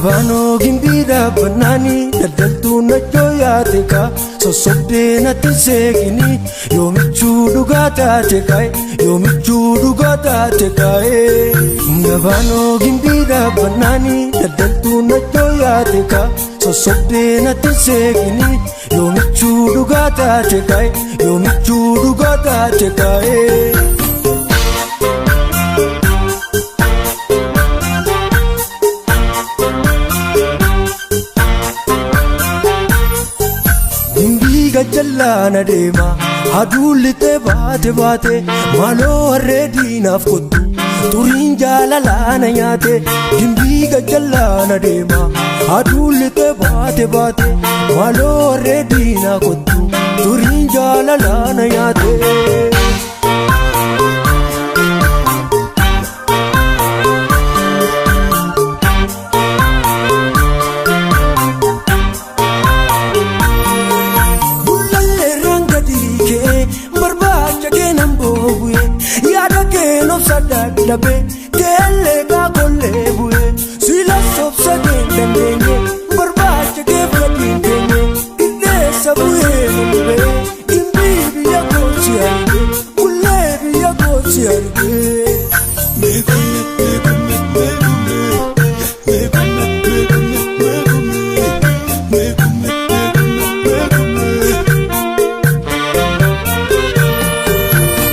Gabaanoo gimbii dhaabbannaanii daldaltuun nachoo yaate kaa sossobdee natti seeqinii yoomichuu dhugaa taate kaa'e yoomichuu dhugaa taate kaa'e. Gabaanoo gimbii dhaabbannaanii daldaltuun nachoo yaate kaa sossobdee natti seeqinii yoomichuu dhugaa taate kaa'e yoomichuu dhugaa taate kaa'e. Gimbii gajjallaana deema aduun lixee baate baate maaloo harree diinaaf kottu xuriin jaalalaana nyaate. Gimbii gajjallaana deema aduun lixee baate baate maaloo harree diinaa kottu xuriin jaalalaana nyaate. Bullalleerraan gadi kee barbaacha kee nan boobu'e yaada kee nobsa dadhabe teellee kaakollee bu'e sila sobsa kee dandeenye barbaacha kee fedhiin teenye qilleessa bu'ee nu dhube gimbii biyya koosi arge bullee biyya koosi arge.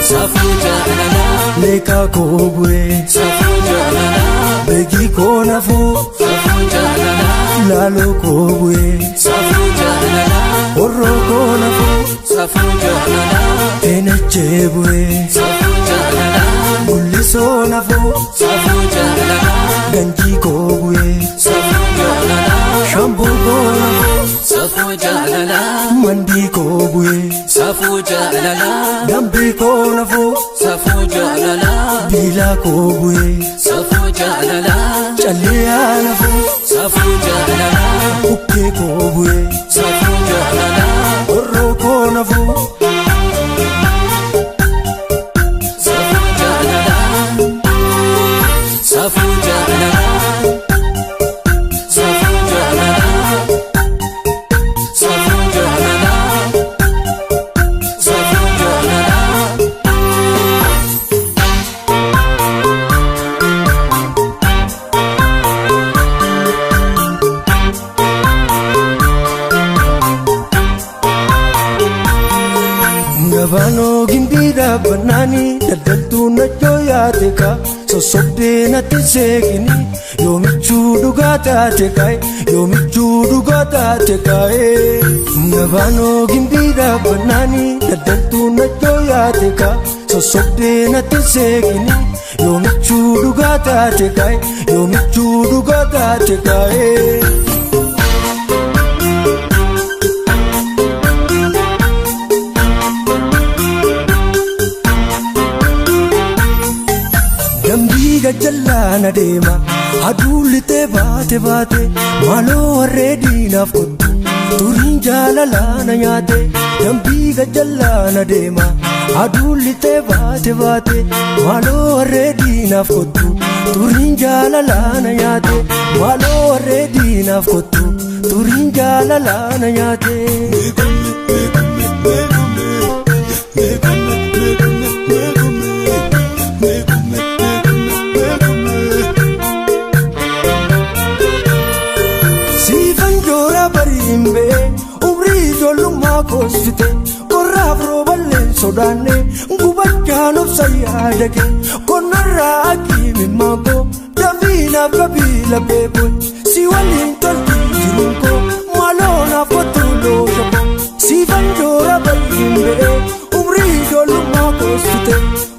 Safuu jaalalaa. Leekaa koo bu'ee Safuu jaalalaa. beekii koo nafuu Safuu jaalalaa. laaloo koo bu'ee Safuu jaalalaa. horroo koo nafuu Safuu jaalalaa. eenachee bu'ee Safuu jaalalaa. gullisoo nafuu Safuu jaalalaa. ganjii koo bu'ee Safuu jaalalaa. shamboo koo nafuu Safuu jaalalaa. mandii koo bu'ee Safuu jaalalaa. dambii koo nafuu Safuu jaalalaa. biilaa koo bu'ee Safuu jaalalaa. calleeyaa nafuu Safuu jaalalaa. bukkee koo bu'ee Safuu jaalalaa. horroo koo nafuu Safuu jaalalaa. Safuu jaalalaa. Safuu jaalalaa. Safuu jaalalaa. Safuu jaalalaa. Gabaanoo gimbii dhaabbannaanii daldaltuun nachoo yaate kaa sossobdee natti seeqinii yoomichuu dhugaa taate kaa'e yoomichuu dhugaa taate kaa'e. Gabaanoo gimbii dhaabbannaanii daldaltuun nachoo yaate kaa sossobdee natti seeqinii yoomichuu dhugaa taate kaa'e yoomichuu dhugaa taate kaa'e. Dambii gajjallaana deema aduun lixee baate baate maaloo harree diinaaf kottu xuriin jaalalaana nyaate. Dambii gajjallaana deema aduun lixee baate baate maaloo harree diinaaf kottu xuriin jaalalaana nyaate maaloo harree diinaaf kottu xuriin jaalalaana nyaate. Siifan joora bariin ba'ee umrii ijoollummaa koosfite qorraaf rooballee sodaanne gubachaan obsa yaada kee qonnarraa akiimimmaa koo dafiinaaf qabiila beekoo si waliin tolti jiruun koo maaloo naaf kottu loosha koo. Siifan joora bariin ba'ee umrii ijoollummaa koosfite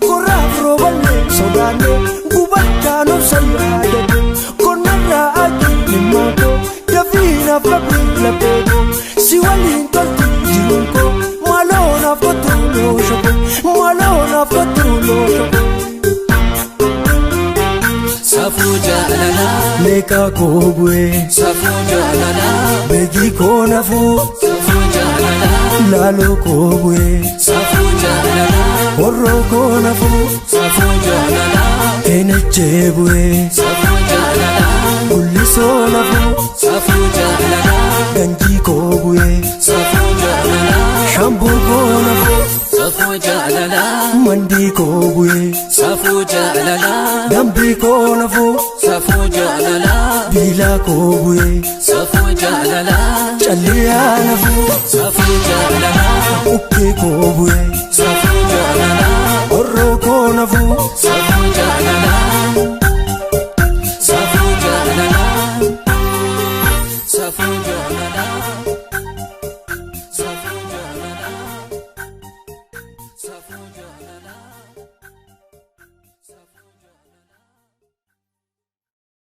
qorraaf rooballee sodaanne gubachaan obsa yaada kee qonnarraa akiimimmaa koo dafiinaaf qabiila beekoo si waliin tolti jiruun koo maaloo naaf kottu loosha koo maaloo naaf kottu loosha koo. Safuu jaalalaa. Leekaa koo bu'ee Safuu jaalalaa. beekii koo nafuu Safuu jaalalaa. laaloo koo bu'ee Safuu jaalalaa. horroo koo nafuu Safuu jaalalaa. eenachee bu'ee Safuu jaalalaa. gullisoo nafuu. Jaalalaa. Mandii koo bu'ee. Safuu jaalalaa. Dambii koo nafuu. Safuu jaalalaa. Biilaa koo bu'ee. Safuu jaalalaa. Calliyaa nafuu. Safuu jaalalaa. Ukkee koo bu'ee. Safuu jaalalaa. Orroo koo nafuu.